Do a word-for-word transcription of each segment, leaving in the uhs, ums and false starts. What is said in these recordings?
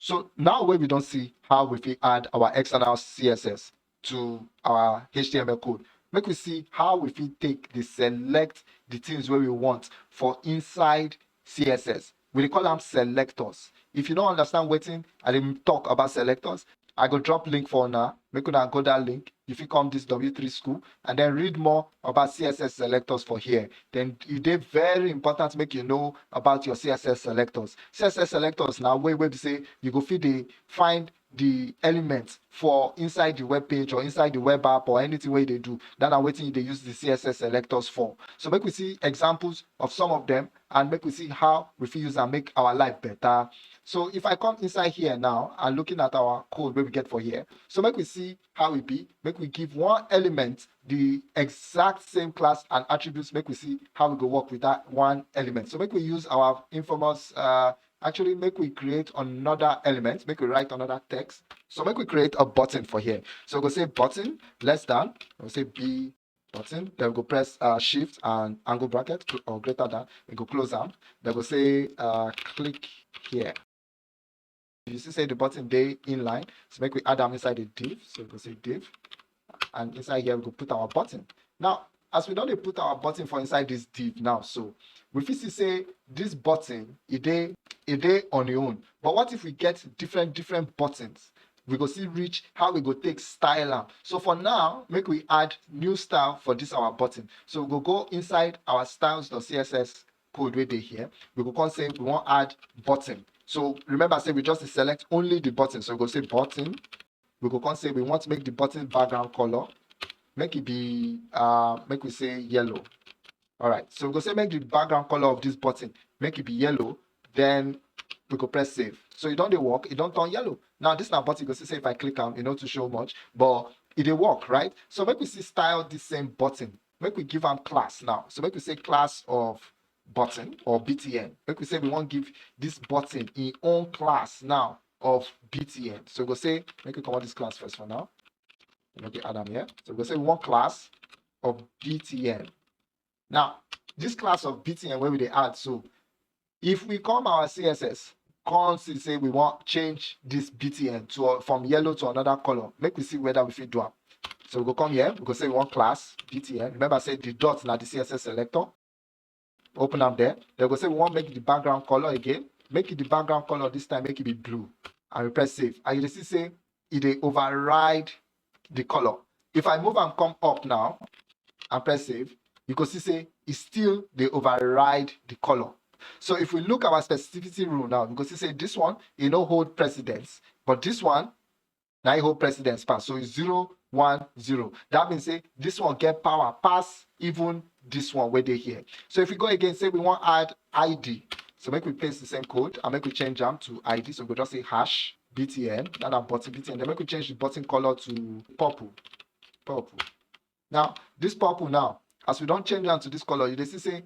So now wey we don see how we fit add our external C S S to our H T M L code, make we see how we fit take dey select the things wey we want for inside C S S. We dey call am selectors. If you no understand wetin I dey talk about selectors, I go drop link for una. Make una go that link. You fit come this W three school and then read more about C S S selectors for here. Then e dey very important make you know about your C S S selectors. C S S selectors na way wey be say you go fit dey find the elements for inside the web page or inside the web app or anything wey you dey do. That na wetin you dey use the C S S selectors for. So make we see examples of some of them and make we see how we fit use am make our life better. So if I come inside here now and looking at our code wey we get for here, so make we see how e be. Make we give one element the exact same class and attributes. Make we see how we go work with that one element. So make we use our infamous, uh, actually make we create another element, make we write another text. So make we create a button for here. So we go say button less than, we go say B button, then we go press, uh, shift and angle bracket or greater than, we go close am. Then we go say, uh, click here. You see say the button dey inline, so make we add am inside the div. So we go say div, and inside here we go put our button. Now, as we don dey put our button for inside this div now, so we fit see say this button, e dey, e dey on e own. But what if we get different different buttons? We go see reach how we go take style am. So for now, make we add new style for this our button. So we go go inside our styles.css code wey dey here. We go come say we wan add button. So remember say we just dey select only the button. So we go say button. We go come say we want make the button background color, make e be, uh, make we say yellow. All right. So we go say make the background color of this button, make e be yellow. Then we go press save. So e don dey work. E don turn yellow. Now this na button. You go see say if I click am, e no too show much, but e dey work, right? So make we see style this same button. Make we give am class now. So make we say class of button or B T N. Make we say we wan give this button e own class now of B T N. So we go say, make we comot this class first for now. Make we add am here. So we go say we want class of B T N. Now, this class of B T N wey we dey add, so if we come our C S S, come see say we wan change this B T N to, from yellow to another color, make we see whether we fit do am. So we go come here, we go say we want class B T N. Remember say the dot na the C S S selector. Open am there. Then we go say we wan make the background color again. Make it the background color this time, make it be blue. And we press save. And you dey see say e dey override the color. If I move am come up now and press save, you go see say e still dey override the color. So if we look our specificity rule now, we go see say this one, e no hold precedence, but this one, na e hold precedence pass. So it's zero, one, zero. That means say this one get power pass even this one wey dey here. So if we go again, say we wan add I D. So make we paste the same code and make we change am to I D. So we go just say hash B T N, that na button B T N. Then make we change the button color to purple. Purple. Now, this purple now, as we don change am to this color, you dey see say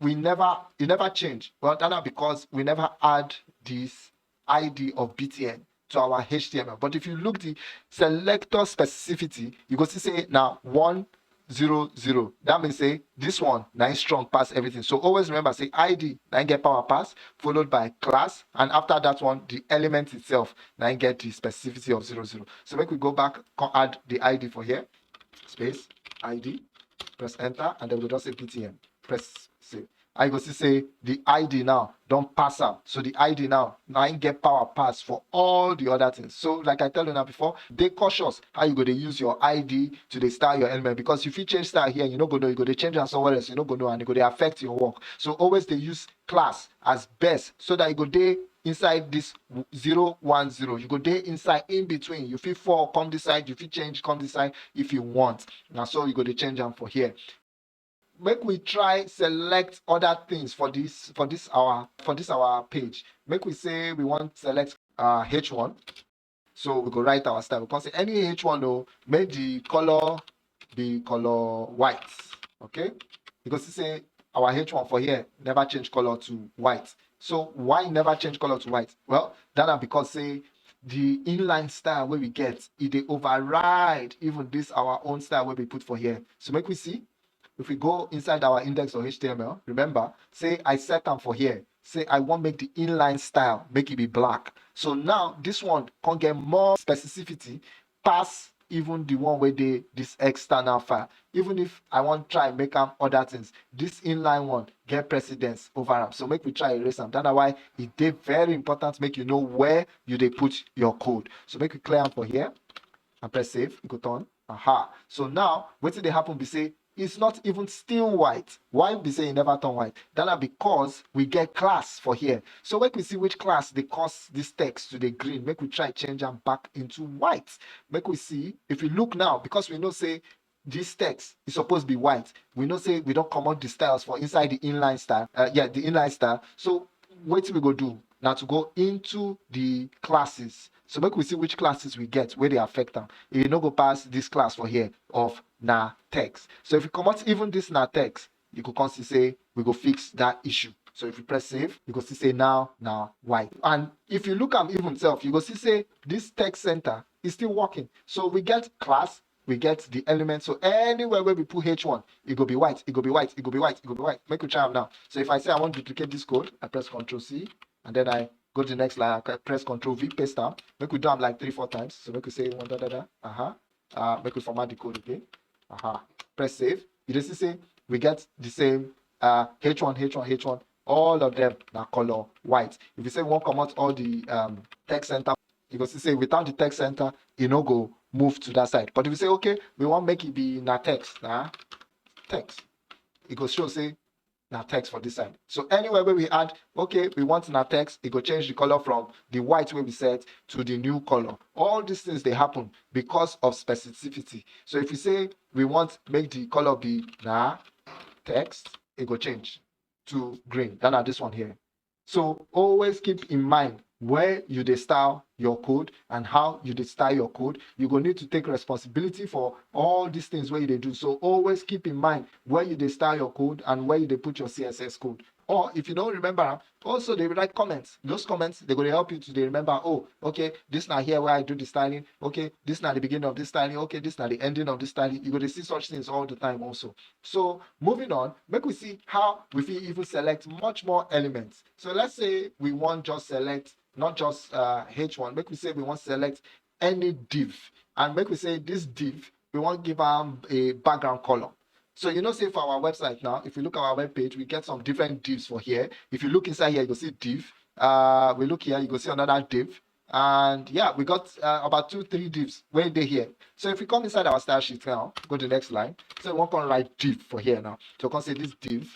we never, e never change. Well, that na because we never add this I D of B T N to our H T M L. But if you look the selector specificity, you go see say na one zero zero. That means say this one na e strong pass everything. So always remember say I D na e get power pass, followed by class, and after that one, the element itself na e get the specificity of zero zero. So make we go back, come add the I D for here. Space, I D, press enter, and then we just say B T N. Press save. And you go see say the I D now don pass am. So the I D now, na e get power pass for all the other things. So like I tell una before, dey cautious how you go dey use your I D to dey style your element, because you fit change style here, you no go know, you go dey change am somewhere else, you no go know, and e go dey affect your work. So always dey use class as best so that you go dey inside this zero one zero. You go dey inside, in between. You fit fall, come this side, you fit change, come this side if you want. Na so you go dey change am for here. Make we try select other things for this, for this our, for this our page. Make we say we wan select, uh, H one. So we go write our style. We come say any H one o, make the color be color white. Okay? You go see say our H one for here never change color to white. So why never change color to white? Well, that na because say the inline style wey we get, e dey override even this our own style wey we put for here. So make we see. If we go inside our index or H T M L, remember say I set am for here. say I wan make the inline style make e be black. So now this one come get more specificity pass even the one wey dey this external file. Even if I wan try make am other things, this inline one get precedence over am. So make we try erase am. That's why e dey very important make you know where you dey put your code. So make we clear am for here and press save. E go turn. Aha. So now wetin dey happen be say it's not even still white. Why be say e never turn white? That na because we get class for here. So make we see which class dey cause this text to dey green. Make we try change am back into white. Make we see if you look now, because we know say this text is supposed to be white. We know say we don comot the styles for inside the inline style. Uh, yeah, the inline style. So wetin we go do na to go into the classes. So make we see which classes we get wey dey affect am. E no go pass this class for here of na text. So if you comot even this na text, you go come see say we go fix that issue. So if you press save, you go see say now na white. And if you look am even sef, you go see say this text center is still working. So we get class, we get the element. So anywhere where we put H one, it go be white, it go be white, it go be white, it go be white. Make we try am now. So if I say I wan duplicate this code, I press Control C, and then I go to the next line, I press Control V, paste am. Make we do am like three, four times. So make we say one da da da. Uh-huh. Uh, make we format the code again. Uh-huh. Press save. You dey see say we get the same uh, H one, H one, H one. All of them na color white. If you say we wan comot all the um, text center, you go see say without the text center, e no go move to that side. But if you say, okay, we wan make it be na text, na text, e go show say na text for this side. So anywhere where we add, okay, we want na text, e go change the color from the white wey we set to the new color. All these things dey happen because of specificity. So if we say we want make the color be na text, e go change to green. That na this one here. So always keep in mind where you dey style your code and how you dey style your code. You go need to take responsibility for all these things wey you dey do. So always keep in mind where you dey style your code and where you dey put your C S S code. Or if you don't remember am, also dey write comments. Those comments, they go dey help you to dey remember, oh, okay, this na here where I do the styling. Okay, this na the beginning of this styling. Okay, this na the ending of this styling. You go dey see such things all the time also. So moving on, make we see how we fit even select much more elements. So let's say we wan just select, not just uh, H one, make we say we wan select any div. And make we say this div, we wan give am a background color. So you know say for our website now, if you look at our web page, we get some different divs for here. If you look inside here, you go see div. Uh, we look here, you go see another div. And yeah, we got uh, about two, three divs wey dey here. So if we come inside our style sheet now, go to the next line. So we wan come write div for here now. So we come say this div.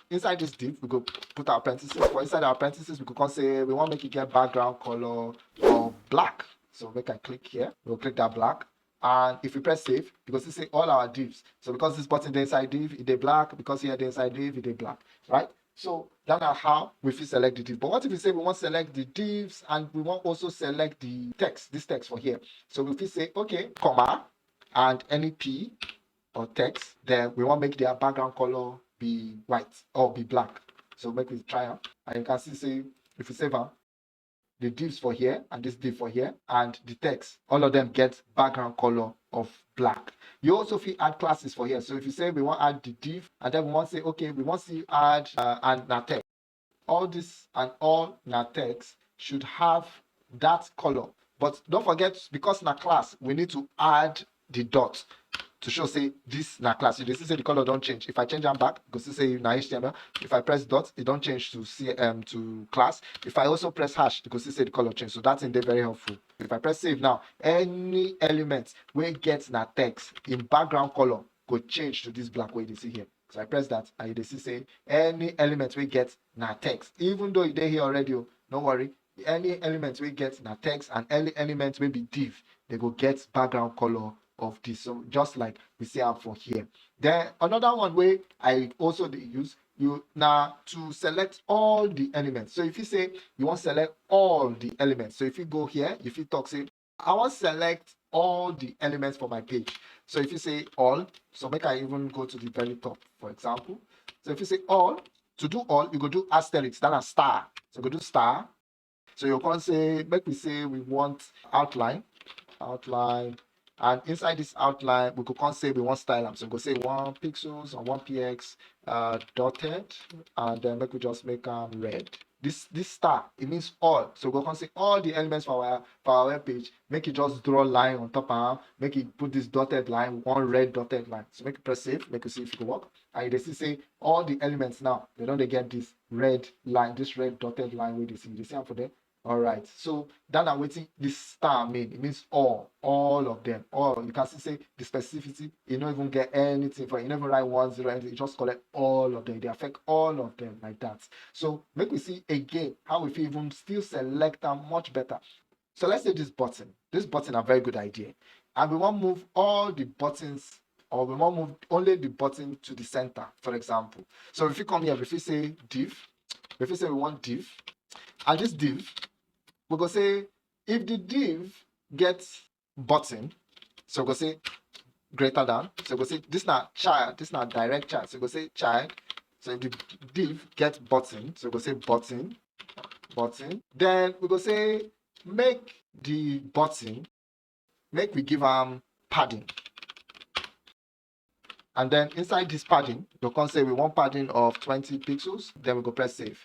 Inside this div, we go put our parentheses. For inside our parentheses, we go come say we wan make e get background color of black. So make I click here. We'll click that black. And if we press save, you go see say all our divs. So because this button dey inside div, e dey black. Because here dey inside div, e dey black, right? So that na how we fit select the div. But what if we say we wan select the divs and we wan also select the text, this text for here? So we fit say, okay, comma, and any P or text, then we wan make their background color be white or be black. So make we try am. And you can see say if we save am, the divs for here and this div for here and the text, all of them get background color of black. You also fit add classes for here. So if you say we wan add the div and then we wan say, okay, we wan see add uh, and na text. All this and all na text should have that color. But don't forget, because na class, we need to add the dot to show say this na class. You dey see say the color don change. If I change am back, you go see say na H T M L. If I press dot, e don change to C M to class. If I also press hash, you go see say the color change. So that thing dey very helpful. If I press save now, any element wey get na text, im background color go change to this black wey you dey see here. So I press that and you dey see say any element wey get na text. Even though e dey here already, oh, no worry. Any element wey get na text and any element wey be div, they go get background color of this. So just like we see am for here. Then another one wey I also dey use you na to select all the elements. So if you say you wan select all the elements, so if you go here, if you talk say I wan select all the elements for my page. So if you say all, so make I even go to the very top, for example. So if you say all, to do all, you go do asterisk, that na star. So you go do star. So you can say, make we say we want outline, outline, and inside this outline, we could come say we want style am. So we go say one pixels or one P X uh, dotted, and then make we just make am red. this this star, it means all. So we go come say all the elements for our for our web page, make it just draw line on top of am, make it put this dotted line, one red dotted line. So make it press save, make it see if it go work. And you dey see say all the elements now, they don dey get this red line, this red dotted line wey you dey see. You dey see am for there? All right. So that na wetin this star mean. It means all, all of them, all. You can see say the specificity, e no even get anything for it. E no even write one zero anything. E just collect all of them. E dey affect all of them like that. So make we see again how we fit even still select am much better. So let's say this button. This button na very good idea. And we wan move all the buttons, or we wan move only the button to the center, for example. So if you come here, if you say div, if you say we want div, and this div, we go say if the div get button, so we go say greater than, so we go say this na child, this na direct child, so we go say child. So if the div get button, so we go say button, button. Then we go say make the button, make we give am padding. And then inside this padding, we come say we want padding of twenty pixels, then we go press save.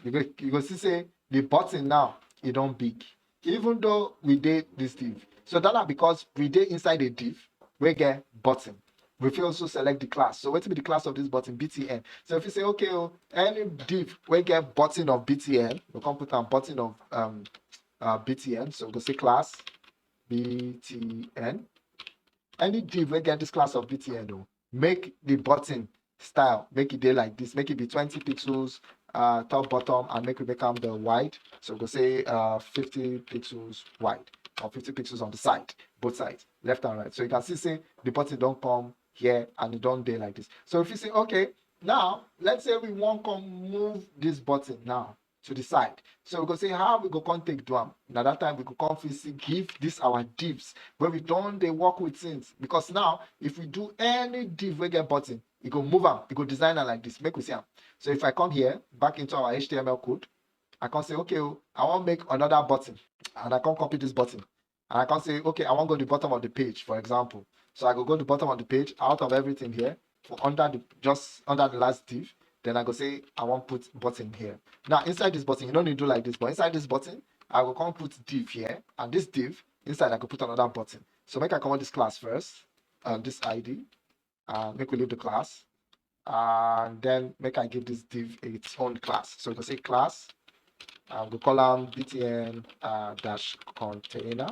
You go, you go see say the button now, e don big. Even though we dey this div. So that na because we dey inside a div wey get button. We fit also select the class. So wetin be the class of this button? B T N. So if you say, okay, oh, any div wey get button of B T N, we come put am button of um uh, B T N. So we go say class B T N. Any div wey get this class of B T N, oh, make the button style, make it dey like this, make it be twenty pixels uh, top bottom, and make we make am the wide. So we go say uh, fifty pixels wide, or fifty pixels on the side, both sides, left and right. So you can see say the button don come here and e don dey like this. So if you say, okay, now let's say we wan come move this button now to the side. So we go say how we go come take do am. Na that time we go come fit see give this our divs wey we don dey work with since. Because now if we do any div wey get button, e go move am, e go design am like this. Make we see am. So if I come here, back into our H T M L code, I come say, okay, oh, I wan make another button. And I come copy this button. And I come say, okay, I wan go the bottom of the page, for example. So I go go the bottom of the page, out of everything here, for under the, just under the last div. Then I go say I wan put button here. Now inside this button, you no need do like this, but inside this button, I go come put div here, and this div inside I go put another button. So make I comot this class first, um, this I D, uh, make we leave the class, and then make I give this div its own class. So we go say class, and we call am B T N uh, dash container.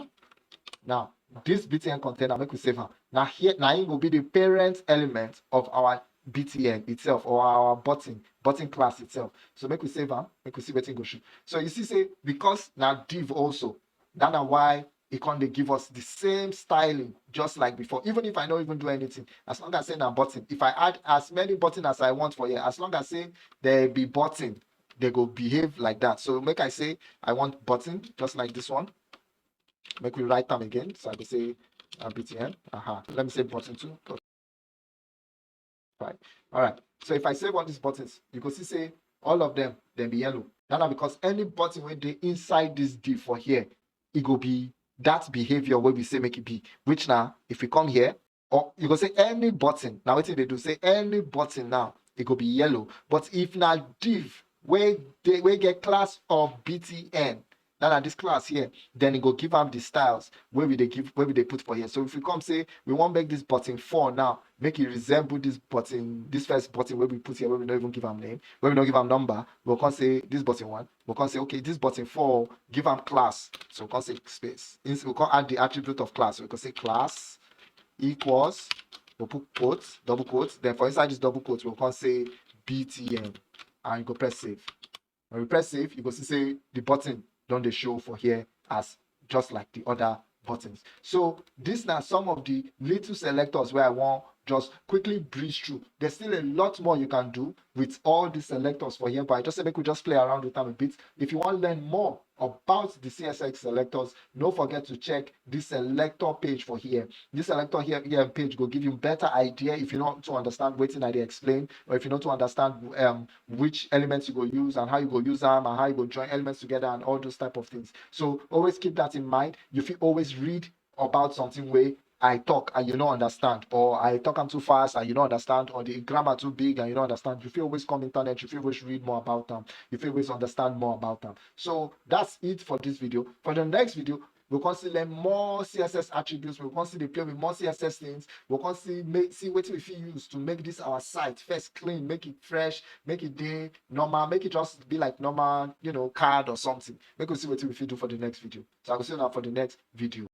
Now this B T N container, make we save am. Now here, now it will be the parent element of our B T N itself, or our button button class itself. So make we save am, make we see wetin go show. So you see say because na div also, that na why e come dey give us the same styling just like before. Even if I no even do anything, as long as say na button, if I add as many button as I want for here, as long as say there be button, they go behave like that. So make I say I want button just like this one. Make we write am again. So I go say uh, B T N. Uh-huh. Let me say button too. Right. All right. So if I save all these buttons, you go see say all of them then be yellow. That na because any button wey dey inside this div for here, e go be that behavior wey we say make e be. Which now, if we come here, or you go say any button. Now wetin dey do, say any button now, e go be yellow. But if na div wey dey wey get class of B T N, that na this class here, then e go give am the styles wey we dey give, wey we dey put for here. So if we come say we wan make this button four now, make e resemble this button, this first button wey we put here, wey we no even give am name, wey we no give am number, we go come say this button one, we go come say, okay, this button four, give am class. So we come say space. Ins- We come add the attribute of class. So we go say class equals, we put quotes, double quotes. Then for inside this double quotes, we go come say B T N, and you go press save. When we press save, you go see say the button don dey show for here as just like the other buttons. So these na some of the little selectors wey I wan just quickly breeze through. There's still a lot more you can do with all these selectors for here, but I just say make we just play around with them a bit. If you wan learn more about the C S S selectors, no forget to check this selector page for here. This selector here, here page go give you better idea if you no too understand wetin I dey explain, or if you no too understand um, which elements you go use and how you go use them and how you go join elements together and all those type of things. So always keep that in mind. You fit always read about something wey I talk and you no understand, or I talk am too fast and you no understand, or the grammar too big and you no understand, you fit always come internet, you fit always read more about am, you fit always understand more about am. So that's it for this video. For the next video, we'll come see learn more C S S attributes. We'll come see dey play with more C S S things. We'll come see make see wetin we fit use to make this our site first clean, make it fresh, make it dey normal, make it just be like normal, you know, card or something. Make we see wetin we fit do for the next video. So I go see you now for the next video.